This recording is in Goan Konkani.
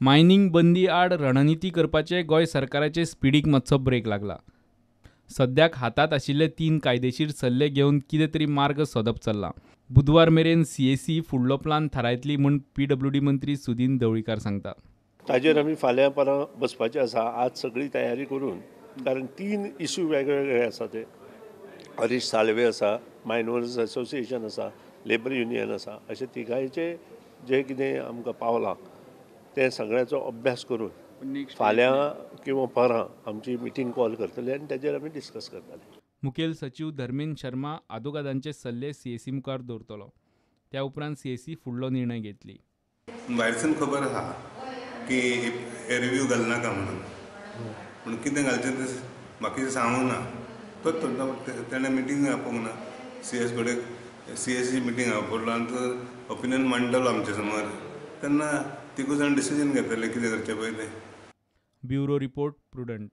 मायनिंग बंदी आड रणनिती करपाचे गोंय सरकाराचे स्पिडीक मातसो ब्रेक लागला. सद्याक हातांत आशिल्ले 3 कायदेशीर सल्ले घेवन कितें तरी मार्ग सोदप चल्लां. बुधवार मेरेन सीएसी फुडलो प्लान थारायतली म्हूण पीडब्ल्यूडी मंत्री सुदिन ढवळीकार सांगता. ताजेर आमी फाल्यां परां बसपाचें आसा. आज सगळी तयारी करून, कारण 3 इश्यू वेगवेगळे आसा ते. हरीश साळवे आसा, मायनर्स असोसिएशन आसा, लेबर युनियन आसा, अशे तिगांयचे जे कितें आमकां पावलां तें सगळ्याचो अभ्यास करून फाल्यां किंवा परां आमची मिटींग कॉल करतले आनी ताजेर आमी डिस्कस करतले. मुखेल सचीव धर्मेंद्र शर्मा आदोगादांचे सल्ले सीएसी मुखार दवरतलो. त्या उपरांत सीएसी फुडलो निर्णय घेतली. भायरसून खबर आसा की रिव्यू घालनाका म्हणून, पूण कितें घालचें तें बाकीचें सांगूंक ना. तोच तेणें मिटींग आपोवंक ना. सीएस कडेन सीएसी मिटींग आपयलो आनी तो ओपिनियन मांडटलो आमचे समोर, तेन्ना तिगूय जाण डिसिजन घेतले कितें करचें पळय तें. Bureau report, Prudent.